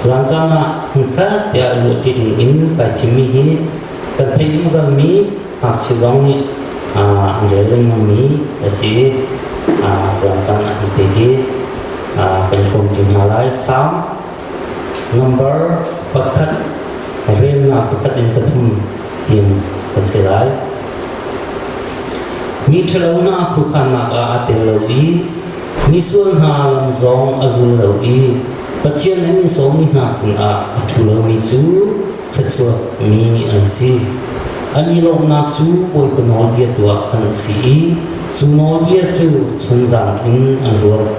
Tuan caan ah hmunkhat tiah luhṭi dingin kai thimmi hi kan theih zungzalmi ngakchia zong nih an rel lengmangmi a si. Tuan caan ah hi te hi kan hrawmṭi hna lai. Salm number 1 relnak 1 in 3 tin kan si lai. Mi ṭhalo hna khuakhannak ah aa tel lo i misual hna lam zong a zul lo i Pathian an in sawmmi hna sinah a ṭhu lomi cu thluachuakmi an si. An i lawmhnak cu Bawipa nawlbia tuah an si i cu nawlbia cu chunzang in an ruat.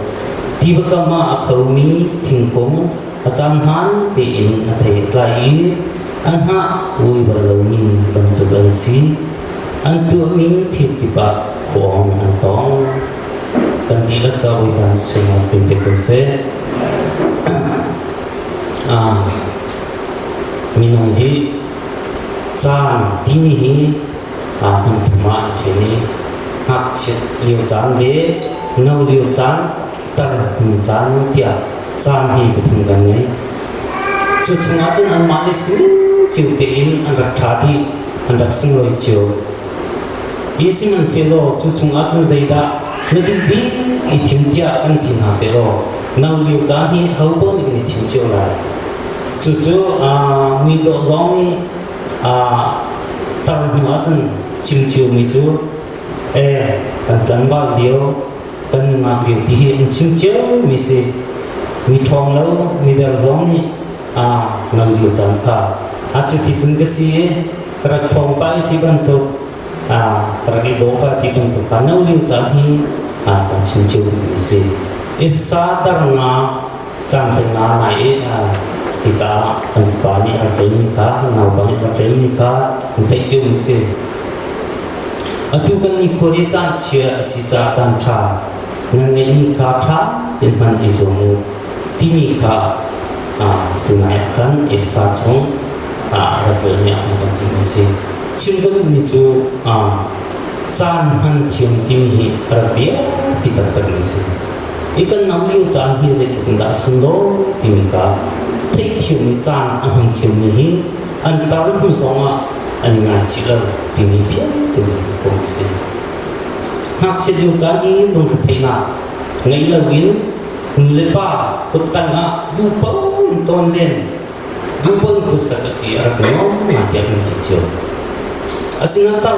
Tiva kam ah a khomi thingkung a caan hmaan tein a thei a tlai i a hnah ui bal lomi bantuk an si. An tuahmi thil kip ah khuang an tong. Kan dihlak ca Bawipa sungah pin pe ko seh. Minung hi caan timi hi hmun thum ah an ṭhen i ngakchiat lio caan le no lio caan, tar hnu caan tiah caan hi pathum kan ngei. Cu chungah cun anmah le sining cio tein an rak ṭha dih, an rak sunglawi cio. Hi sihmanhsehlaw cu chungah cun zeidah na duh bik i thim tiah kan ti hna sehlaw no lio caan hi hopaoh nih kan i thim cio lai. Cucu muidawh zong nih tar hnu ahcun chim ciomi cu kan tlangval lio kan nungak lio ti hi an chim ciomi si. Mi ṭhawng lo mider zong nih no lio caan kha a cuti cun ka si i ka rak ṭhawng pah i ti bantuk ka rak i daw pah ti bantuk kha no lio caan hi kan chim cio duhmi a si. Ifsa tar nga caan nga nai i hika kan fapa nih a rak relmi kha naupa nih a rak relmi kha kan theih ciomi a si. Atu kan nikhua hi caan chia a si caah caan ṭha nan ngeihmi kha ṭha tein hman i zuam u timi kha tunai ah khan Efesa chung rak relmi ah khan kan timi a si. Chim ka duhmi cu caan hman thiam timi hi a rak biapi taktakmi a si. Hi kan nam lio caan hi zeitluk in dah a sunglawi timi kha theihthiam i caan a hmang thiammi hi an tar hnu zongah an i ngaichih lo timi fiang tein kan a si. Ngakchia lio caan hi lungretheihnak ngei loin nu le pa kuttang ah duhpo in tawn len duhpo in khuasak a si a rak nuam ngai tiah kan ti cio. Asinain tar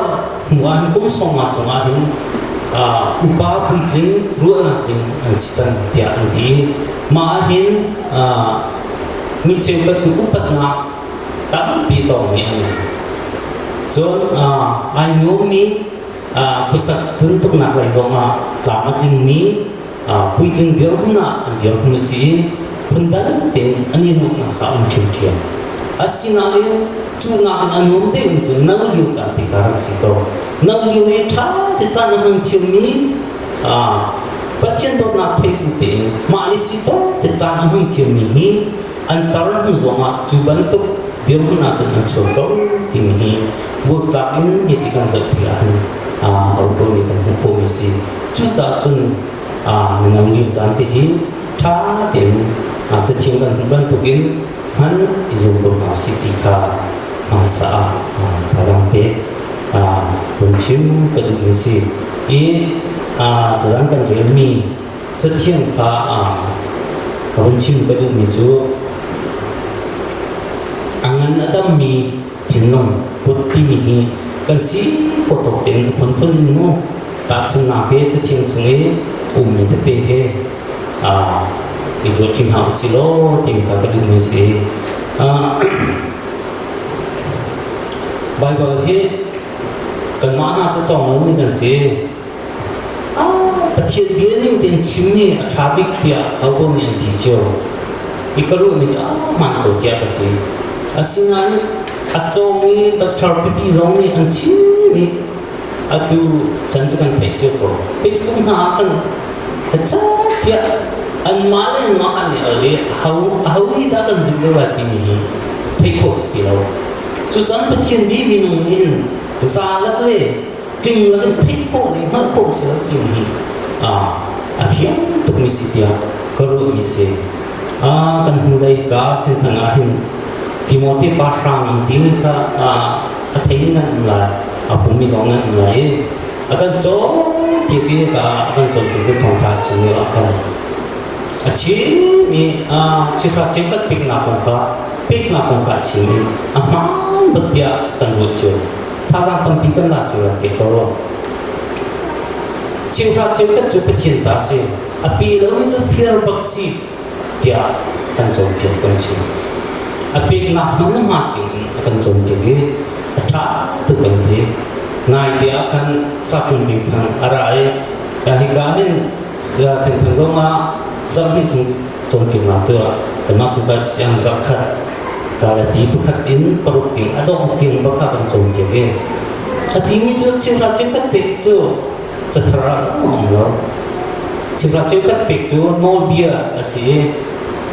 hnu ah hin kum 50 cungah hin upa puitling ruahnak in an si cang tiah an ti. Mah ah hin mi cheukhat cu upatnak tampi tongmi an um. Cun ai nuammi khuasak tuntuknak lei zongah tlam a tlingmi puitling dirhmun ah an dirhmun a si i phundang tein an i nuamhnak kha um ṭhiamṭhiam. Asinain cu nakin a nuam deuhmi cu no lio caan te kha rak si ko. No lio i ṭha te caan a hmang thiammi Pathian dawtnak theitu tein mah le si tawk te caan a hmang thiammi hi an tar hnu zongah cu bantuk dirhmun ahcun an chuak ko timi hi buaktlak in hiti kan zoh tikah hin auto nih kan hmuh khawhmi si. Cucaah cun mino lio caan te hi ṭha tein cathiang kan hmuh bantukin hman i zuam ko hna usih ti kha hmaisa ah thazaang pek vun chim ka duhmi si. I tuzaan kan relmi cathiang kha vun chim ka duhmi cu a ngan a dammi thinlung put timi hi kan si khawh tawk tein a phunphun in mu tahchunhnak he cathiang chung i ummi tete he i ruat ṭi hna usih law timi kha ka duhmi a si. Baibal hi kanmah hna cu cawng lomi kan si. Pathian bia ning tein chim hi a ṭha bik tiah hopo nih an ti cio. I ka ruahmi cu a hmaan ko tiah ka ti. Asinain a cawngmi doctor pipi zong nih an chim i atu chan cu kan theih cio ko. Facebook hna ah khan tiah anmah le anmah an i al i aho hi dah kan zumh deuh lai timi hi theih khawh si ti lo. Cucan Pathian nih minung nih hin zalak le tling lakin theih khawh le hngalh khawh si lo timi hi a fiang tukmi si tiah ka ruahmi si. Kan hnulei ka Senthang ah hin Timote pa hrang an timi kha a theimi nan um lai, a pummi zong nan um lai i a kan cawnpiak i ka a kan cawnpiaktu thawngṭha chim lio ah khan a chim i chifra cheukhat peknak kong kha peknak kong kha a chim i a hmaan bak tiah kan ruah cio. Thazaang tampi kan la cio lai tiah ka ruah. Cheuhra cheukhat cu Pathian ta a si. A pe lomi cu fir bak si tiah kan cawnpiak kan chim. A peknak hmang hma in a kan cawnpiak i a ṭha tuk kan ti. Nai te ah khan Saṭun Bing Thang a ra i hika hin Senthang zong ah zarhhnih chung cawnpiaknak tuah kanmah Subai siang zarhkhat Galati pakhat in paruk ting a dongh tiang bak kha kan cawnpiak i a timi cu cheuhra cheukhat pek cu cathar ah a um lo. Cheuhra cheukhat pek cu nawlbia a si i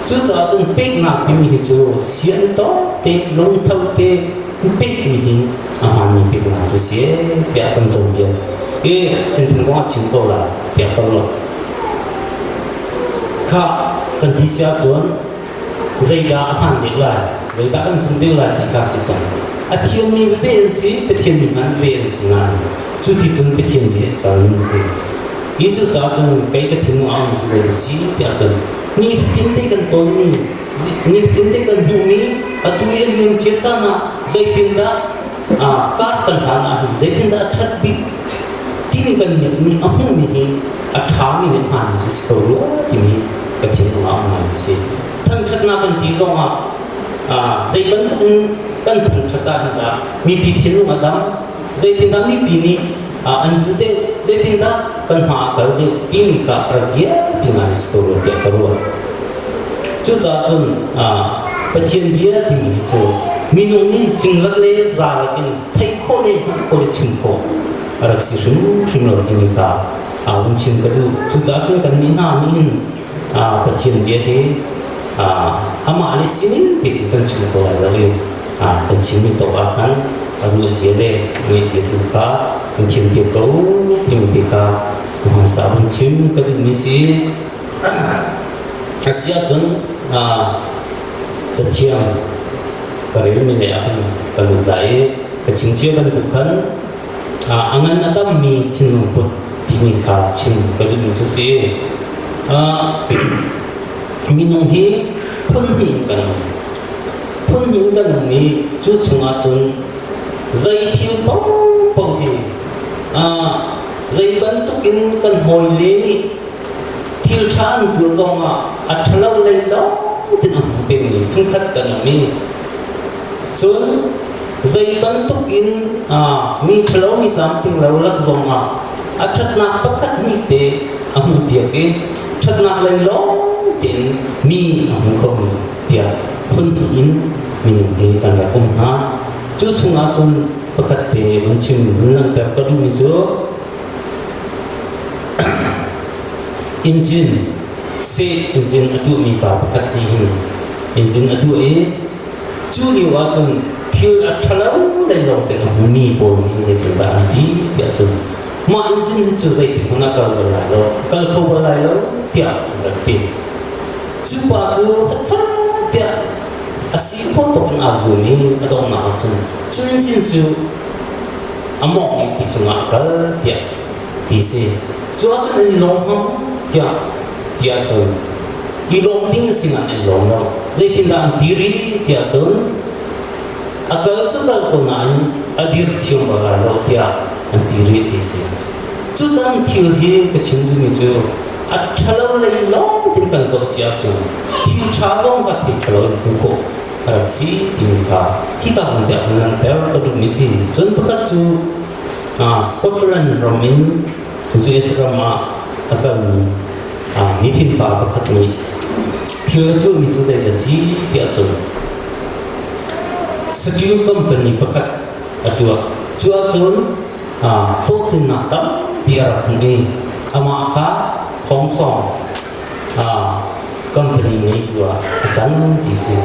cucaah cun peknak timi hi cu sian tawk te lungtho te pekmi hi a hmaanmi peknak cu si tiah kan cawnpiak i Senthang zong a chim ko lai tiah ka ruah. Kha kan ti si ahcun zeidah a hmaan deuh lai, zeidah kan zumh deuh lai ti kha si cang. A thiammi veve an si, Pathian mi hman veve an si nain cu ti cun Pathian nih kal in si. Hi cu caah cun kei ka thinlung a um cu zei si tiah cun nifatin te kan tonmi, nifatin te kan hmuhmi atu i a liam cia caan ah zeitindah kar kan hlan ahhin zeitindah a ṭhat bik timi kan nih a hmuhmi hi a ṭhami le hmaanmi cu si ko rua timi ka thinlung ah a um ngaimi a si. Thangṭhatnak kan ti zongah zei bantuk in kan thangṭhat ah hin dah mipi thinlung a dam, zeitindah mipi nih an duh deuh, zeitindah kan hma a kal deuh timi kha a rak biapi ngai si ko rua tiah ka ruah. Cucaah cun Pathian bia timi hi cu minung nih tlinglak le zalak in theih khawh le hngalh khawh le chim khawh a rak si hrimhrim lo timi kha vun chim ka duh. Cucaah cun kannih hna nih hin Pathian bia hi amah le sining te khi kan chim ko lai lo i kan chimmi tawk ah khan a ruah zia le ngeih zia tu kha kan thiam piak ko timi te kha hmasa vun chim ka duhmi si. A si ahcun cathiang ka relmi lei ah khan ka lut lai i ka chim cia bantuk khan a ngan a tammi thinlung put timi kha chim ka duhmi cu si. Minung hi phun hnih in kan um. Phun hnih in kan um i cu chungah cun zei thil paohpaoh hi zei bantuk in kan hawile nih thil ṭha an tuah zongah a ṭhalo lei lawng tin a hmu pengmi phunkhat kan um i cun zei bantuk in mi ṭhalo mi tlamtling lo lak zongah a ṭhatnak pakhat hnih te a hmuh piak i ṭhatnak lei lawng tein mi a hmu khomi tiah phun hnih in minung hi kan rak um hna. Cu chungah cun pakhat te vun chim vun langhter ka duhmi cu Engine seh engine a tuahmi pa pakhat nih hin engine a tuah i cu lio ahcun thil a ṭhalo lei lawng te a hmumi pawl nih zeitindah an ti tiah cun mah engine hi cu zeitik hmanh a kal bal lai lo, a kal kho bal lai lo tiah an rak ti. Cu pa cu tiah a si khawh tawk in aa zuam i a donghnak ahcun cu engine cu a mawngh i ti cungah a kal tiah ti si. Cu ahcun an i lawm hmang tiah ti ahcun i lawm ding a si nain an i lawm lo. Zeitindah an ti rih ti ahcun a kal cu kal ko nain a dir thiam bal lai lo tiah an ti rih ti si. Cucan thil hi ka chim duhmi cu a ṭhalo lei lawng tin kan zoh si ahcun thil ṭha zong kha thil ṭhalo in hmuh khawh a rak si timi kha hika hmun te ah kan langhter ka duhmi si. Cun pakhat cu Scotland ram in US ram ah a kalmi mifim pa pakhat nih thil a tuahmi cu zei a si tiah cun steel company pakhat a tuah. Cu ahcun hlawhtlinnak tampi a rak hmuh i amah kha khawngsawng company ngeitu ah a cang ti si.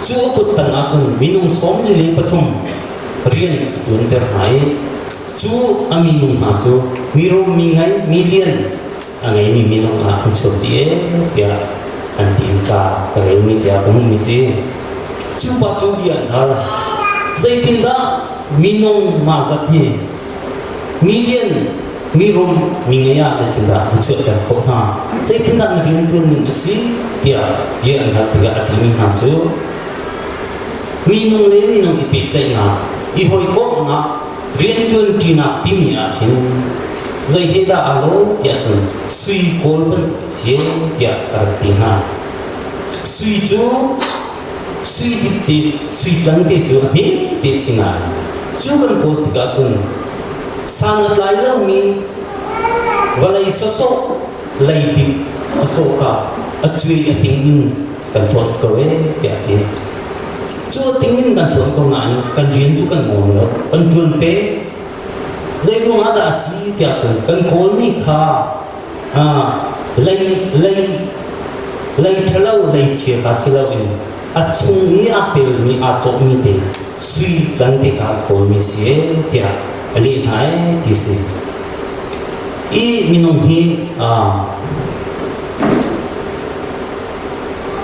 Cu a kut tang ahcun minung 43 rian a ṭuanter hna i cu a minung hna cu mi rum mi ngei mi lian a ngeimi minung ah an chuak dih ee tiah. an ti i ca ka relmi tiah ka hmuhmi si. Cu pa cu bia an hal. Zeitindah minung mah zat hi million mirum mi ngei ah zeitindah na chuahter khawh hna? Zeitindah na rianṭuan ning a si? tiah bia an hal tikah a timi hna cu minung le minung i pehtlaihnak, i hawikomhnak, rianṭuanṭinak timi ah hin zei he dah aa lawh tiah cun sui kawl bantuk a si tiah a rak ti hna. Sui cu sui dip te sui tlang te cu a hme te si nain cu kan kawl tikah cun san a tlai lomi vawlei sawsawh leidip sawsawh kha a cuai a ting in kan hlawt ko ee tiah a ti. Cu a ting in kan hlawt ko nain kan rian cu kan ngol lo, kan ṭuan peng. Zei ruangah dah a si tiah cun kan kawlmi kha lei lei lei ṭhalo lei chia kha si loin a chung i aa telmi aa cawhmi te sui tlan te kha a kawlmi si ee tiah a leh hna ee ti si. I minung hi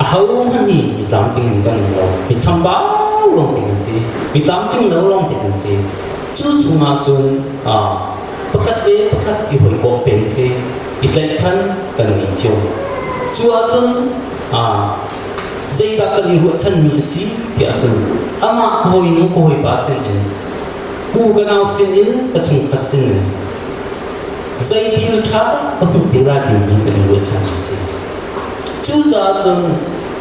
ahohmanh hi mi tlamtling mi kan um lo. Mi chambau lawngte kan si. Mi tlamtling lo lawngte kan si. Cu chungah cun pakhat le pakhat i hawikom peng si, i tlaihchan kan ngei cio. Cu ahcun zeidah kan i ruahchanmi a si tiah cun amah ka hawinu ka hawipa sinin ku ka nau sinin ka chungkhat sinin zei thil ṭha dah ka hmuh te lai timi kan i ruahchan a si. Cucaah cun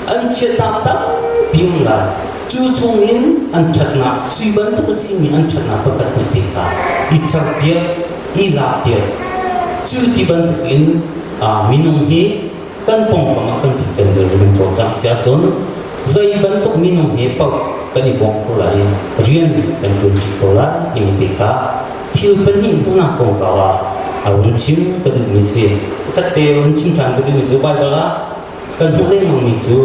an chiatnak tampi um lai. Cu chungin an ṭhatnak sui bantuk a simi an ṭhatnak pakhat hnih te kha i charpiak, i lakpiak. Cu ti bantukin minung hi kan pawngkam ah kan ṭhut kan dir kan cawlcangh si ahcun zei bantuk minung he paoh kan i bawm kho lai i rian kan ṭuanṭi kho lai timi te kha thil pahnih hmuhnak kongkau ah a run chim ka duhmi si. Pakhat te run chim ṭhan ka duhmi cu Baibal ah kan hmuh lengmangmi cu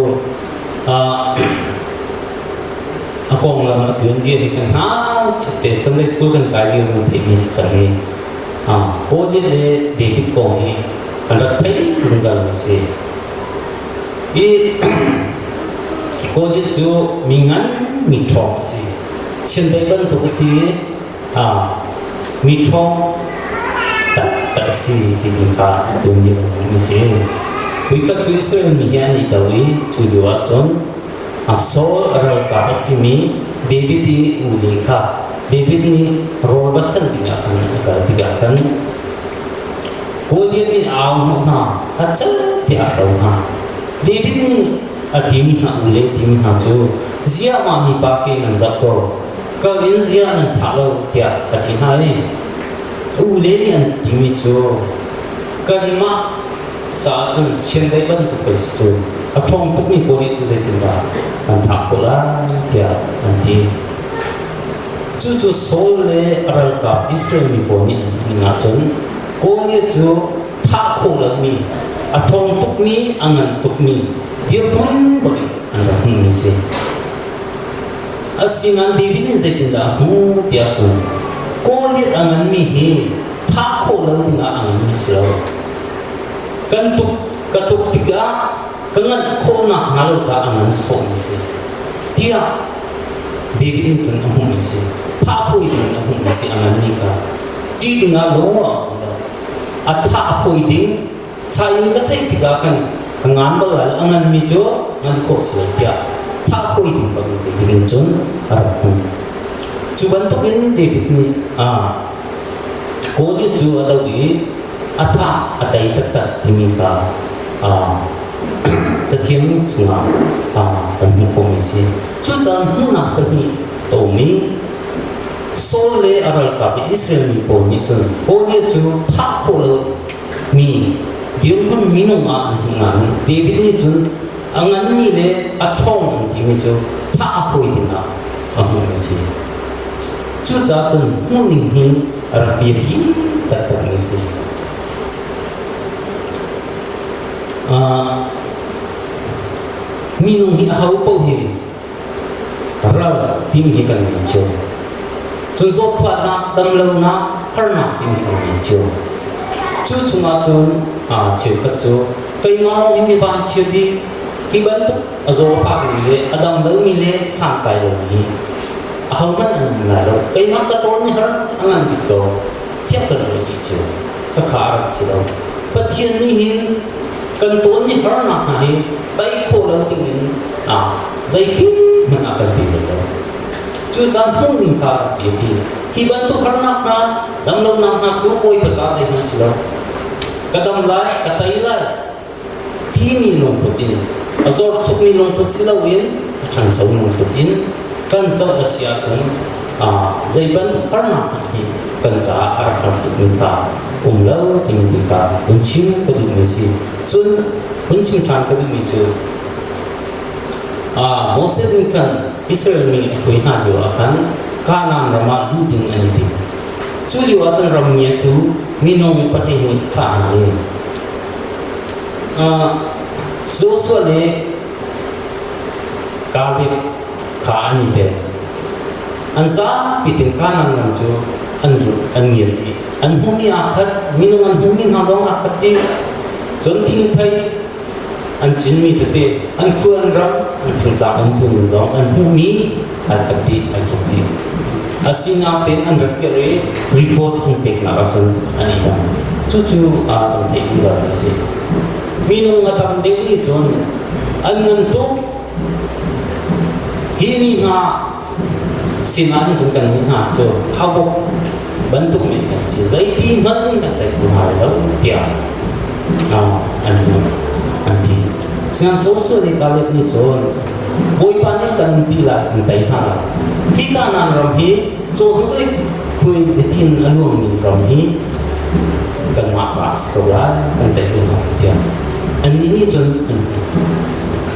a konglam a tuanbia hi kan hngakchiat te Sunday school kan kai lio kan theihmi si cang i Goliath le David kong hi kan rak theih zungzalmi si. I Goliath cu mi ngan mi ṭhawng a si. Chiandeih bantuk a si i mi ṭhawng taktak a si timi kha tuanbia a si. Voikhat cu Israel mi hi an i do i cu lio ahcun Saul a ralkap a simi David i ule kha David nih rawl va chan dingah khan a kal tikah khan Goliath nih a au hnawh hna, a cal tiah a hro hna. David nih a timi hna ule timi hna cu ziah mah mipa khi nan zoh ko, kal in ziah nan thah lo tiah a ti hna i ule nih an timi cu kanmah caah cun chiandeih bantuk pei si cu a ṭhawng tukmi Goliath cu zeitindah kan thah khawh lai tiah an ti. Cucu Saul le a ralkap Israel mi pawl nih an hmuh ning ahcun Goliath cu thah khawh lomi, a ṭhawng tukmi, a ngan tukmi dirhmun bak in an rak hmuhmi a si. Asinain David nih zeitindah a hmuh tiah cun Goliath a nganmi hi thah khawh lo dingah a nganmi si lo. Kan tuk ka tuk tikah ka nganh khawhnak hnga lo caah a ngan sawhmi a si. Tiah David nih cun a hmuhmi a si. Thah fawi dingin a hmuhmi a si a nganmi kha. Ṭih dingah lawng a um lo. A thah fawi ding chai in ka ceih tikah khan ka ngan bal lai lo a nganmi cu ngan khawh si lo tiah thah fawi ding bangin David nih cun a rak hmuh. Cu bantukin David nih Goliath cu a doh i a thah a tei taktak timi kha Cathiang chungah kan hmuh khawhmi a si. Cucaah hmuhnak pahnih a um i Saul le a ralkap i Israel mi pawl nih cun Goliath cu thah khawh lomi dirhmun minung ah an hmuh nain David nih cun a nganmi le a ṭhawng an timi cu thah a fawi dingah a hmuhmi a si. Cucaah cun hmuhning hi a rak biapi taktakmi a si. Minung hi aho paoh hi ral timi hi kan ngei cio. Cun zawtfahnak, damlonak, harnak timi kan ngei cio. Cu chungah cun cheukhat cu Keimah lawng hi mi vanchia bik, hi bantuk a zawfakmi le a dam lomi le santlai lomi ahohmanh an um lai lo. Keimah ka tawn i har a ngan bik ko. Tiah kan ruah dih cio. Khakha a rak si lo. Pathian nih hin kan tawn i harnak hna hi tei khawh lo dingin zeitin hmanh ah kan pe bal lo. Cucaah hmuhning kha a rak biapi. Hi bantuk harnak hna, damlonak hna cu Bawipa ca zeihmanh si lo. Ka dam lai, ka tei lai timi lungput in, a zorchukmi lungput si loin a ṭhangcho lungput in kan zoh a si ahcun zei bantuk harnak hmanh hi kan caah a rak har tukmi kha um lo timi ti kha hun chim ka duhmi si. Cun hun chim ṭhan ka duhmi cu Moses nih khan Israel mi a hruai hna lio ah khan Kanaan ram ah luh ding an i tim. Cu lio ah cun ram ngiatu minung pahnih nih thah hna i Joshua le Caleb kha an i tel. An zapi tein Kanaan ram cu an lut, an ngiat dih. An hmuhmi aa khat, minung an hmuhmi hna lawng aa khat dih. Cun thingthei an cinmi tete, an khua an ram, an fingtlang umtu zong an hmuhmi an khat dih, an khat dih. Asinain an rak kir i report an peknak ahcun an i dang. Cucu an theih zungzal a si. Minung a tam deuh nih cun an ngan tuk. Hi mi hna sinah hin cun kan nih hna cu khaubawk bantuk men kan si. Zeiti hmanh kan tei kho hna lo tiah an an ti. Sinain Joshua le Caleb nih cun Bawipa nih kan pi lai an tei hna lai. Hi Kanaan ram hi cawhnuk le khuai le thin a luangmi ram hi kanmah caah a si ko lai kan tei ko hna tiah annih nih cun an ti.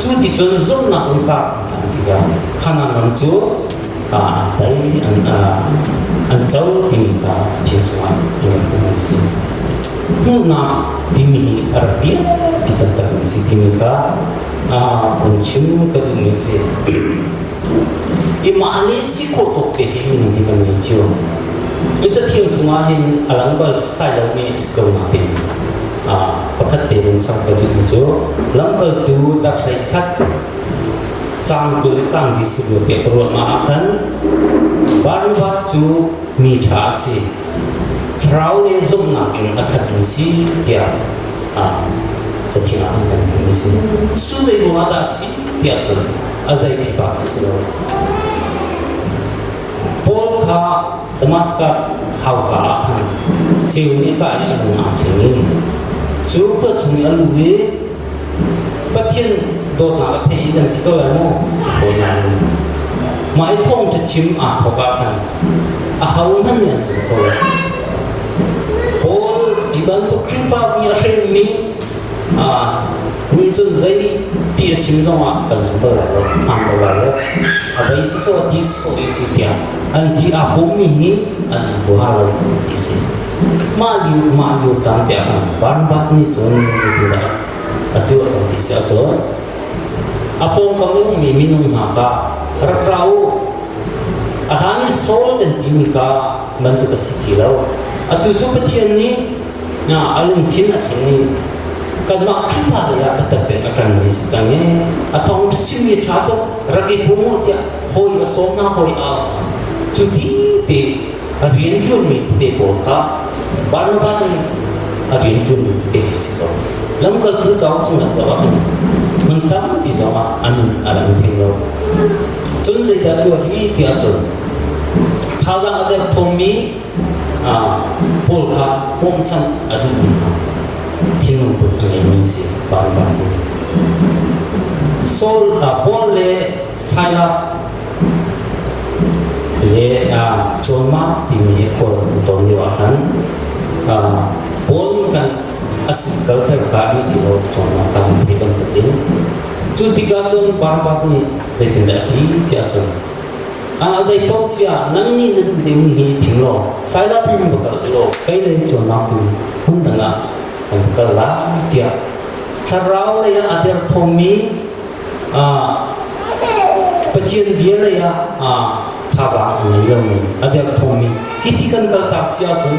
Cu ti cun zumhnak in kar an tikah Kanaan ram cu an tei an co timi kha Cathiang chungah rak um an si. Hmuhnak timi hi a rak biapi taktak mi si timi kha hun chim ka duhmi si. I mah le si khawh tawk te hi minung hi kan ngei cio. Hi cathiang chungah hin a lang bal sai lomi a si ko nain pakhat te in cham ka duhmi cu lamkaltu dar 11 caang 20 le caang di si rua tiah ka ruah ma ah khan Barnabas cu mi ṭha a si. Thlarau le zumhnak in a khatmi si tiah cathiang ah an kan hmuhmi si. Cu zei ruangah dah a si tiah cun a zei pipa kha si lo. Paul kha Damascus hauka ah khan ceu nih a kah i a lung aa thleng i cu khua chung i a luh i Pathian dawtnak a thei i kan ti ko lai maw? Hawi Mah i thawngṭha chim aa thawk ah khan ahohmanh nih an zum kho lo. Paul hi bantuk Khrihfa mi a hremmi nih cun zei ti a chim zongah kan zum bal lai lo, hmaan bal lai lo. A vei sisawh a ti sisawh i si tiah an ti aa pummi hi an in huaha lo ti si. Mah lio mah lio caan te ah khan Barnabas nih cun zeitindah a tuah kan ti si ahcun a pawngkam i ummi minung hna kha rak ra u a hlan i Saul kan timi kha bantuk a si ti lo atu cu Pathian nih a lungthin a thleng i kanmah Khrihfa lei ah biatak tein a ṭanmi si cang i a thawngṭha chimmi ṭha tuk rak i pum u tiah hawi a sawm hna hawi a auh hna cu ti te a rianṭuanmi tete pawl kha Barnabas nih a rianṭuanmi tete a si ko. Lamkaltu cauk chungah zoh ah hin hmun tampi zongah a nun a lang theng lo. Cun zeidah tuah rih tiah cun thazaang a derthawmmi pawl kha bawmhchanh a duhmi hna thinlung put a ngeimi si Barnabas si. Saul, Paul le Silas Le John Mark timi khual an ton lio ah khan Paul nih khan a sin kalter ka duh ti lo John Mark kha an theih bantukin cu tikah cun Barnabas nih zeitindah a ti tiah cun a zei paoh si ah nang nih na duh deuhmi hi thim law Silas hi va kal law kei le John Mark tu phun dang ah kan kal lai tiah thlarau lei ah a derthawmmi Pathian bia lei ah thazaang a ngei lomi, a derthawmmi hiti kan kaltak si ahcun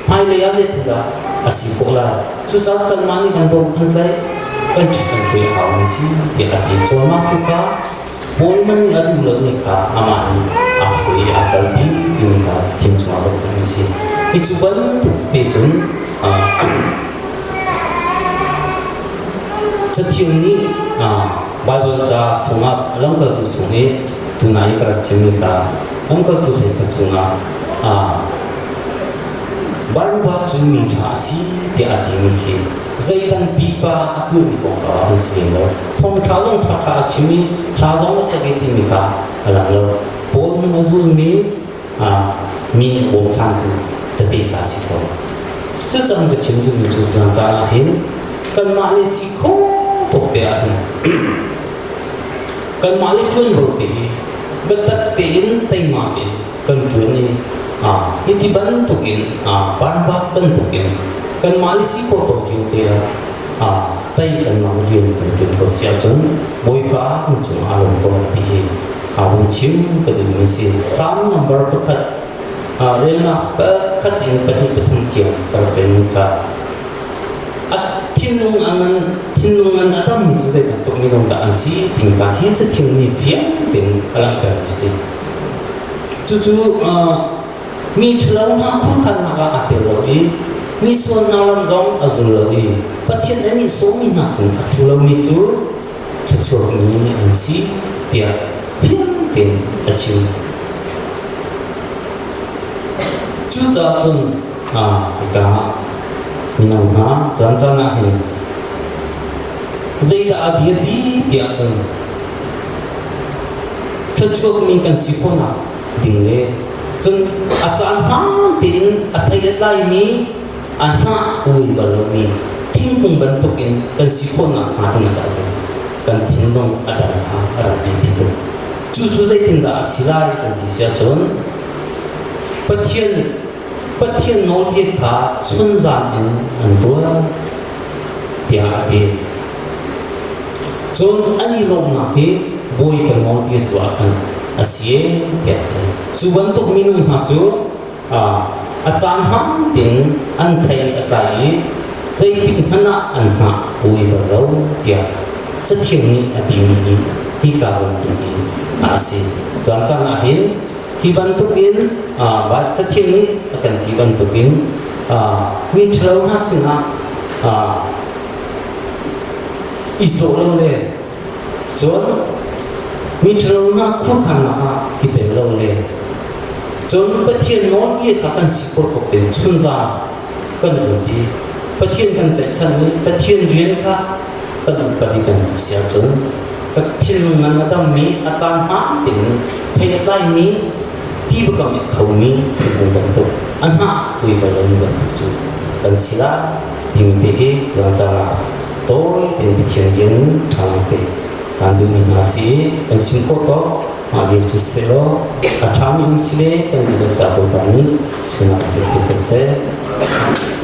hmailei ah zeitindah a si khawh lai? Cucaah kanmah nih kan dawm khan lai. kan ṭhit kan hruai a haumi si tiah a ti. Cuahmah tluk ah Paul man nih a duh lomi kha amah nih aa hruai i aa kalpi timi kha cathiang chungah kan hmuhmi a si. Hi cu bantuk te cun cathiang nih Baibal ca chungah lamkaltu chung i tunai i ka rak chimmi kha lamkaltu hleikhat chungah Barnabas cu mi ṭha a si tiah a timi khi zeidang pipa a tuahmi kongkau ah an si lem lo. Thawngṭha zong ṭhaṭha a chim i hla zong a sak i timi kha a lang lo. Paul hnung a zulmi mi nih bawmchantu tete kha a si ko. Cucaah ka chim duhmi cu caan caan ah hin kanmah le si kho tuk te ah hin kanmah le ṭuanvo te hi biatak tein teima tein kan ṭuan i hiti bantukin Barnabas bantukin kanmah le si khawh tawk cio te ah tei kanmah rian kan ṭuan ko si ahcun Bawipa kan cungah a lawm ko lai ti hi vun chim ka duhmi si. Psalm number pakhat relnak pakhat in pahnih pathum tiang ka rak relmi kha a thinlung a ngan thinlung ngan a dammi cu zei bantuk minung dah an si timi kha hi cathiang nih fiang tein a langhtermi si. Cucu mi ṭhalo hna khuakhannak ah aa tel lo i mi sual hna lam zong a zul lo i Pathian a nihsawhmi hna sin a ṭhu lomi cu thluachuakmi an si tiah fiang tein a chim. Cucaah cun hika mino hna caan caan ah hin zeidah a biapi tiah cun thluachuakmi kan si khawhnak ding le cun a caan hmaan tein a thei a tlaimi a hnah ui bal lomi thingkung bantukin kan si khawhnak hnga ding caah cun kan thinlung a dang kha a rak biapi tuk. Cucu zeitindah a si lai kan ti si ahcun Pathian Pathian nawlbia kha chunzan in an ruat tiah a ti. Cun an i lawmhnak hi Bawipa nawlbia tu ah khan a si ee tiah a ti. Cu bantuk minung hna cu a caan hmaan tein an thei a tlai i zeitik hmanh ah an hngah hawi bal lo tiah Cathiang nih a timi hi hika zawn tu hi a si. Caan caan ah hin hi bantukin Cathiang nih a kan ti bantukin mi ṭhalo hna sinah i cawh lo le cun mi ṭhalo hna khuakhannak ah i tel lo le cun Pathian nawlbia kha kan si khawh tuk tein chunzan kan ruat i Pathian kan tlaihchan i Pathian rian kha kan upat i kan si ahcun ka thinlung ngan a dammi a caan hmaan tein thei a tlaimi ti bakam i khomi thingkung bantuk a hnah hui bal lomi bantuk cu kan si lai timi te hi tuan caan ah tawi tein Pathian rian ṭha te kan duhmi hna si i kan chim khawh tawk mah bia cu sehlaw a ṭhami um si le kan bia le ca Bawipa nih sinah pe ko seh.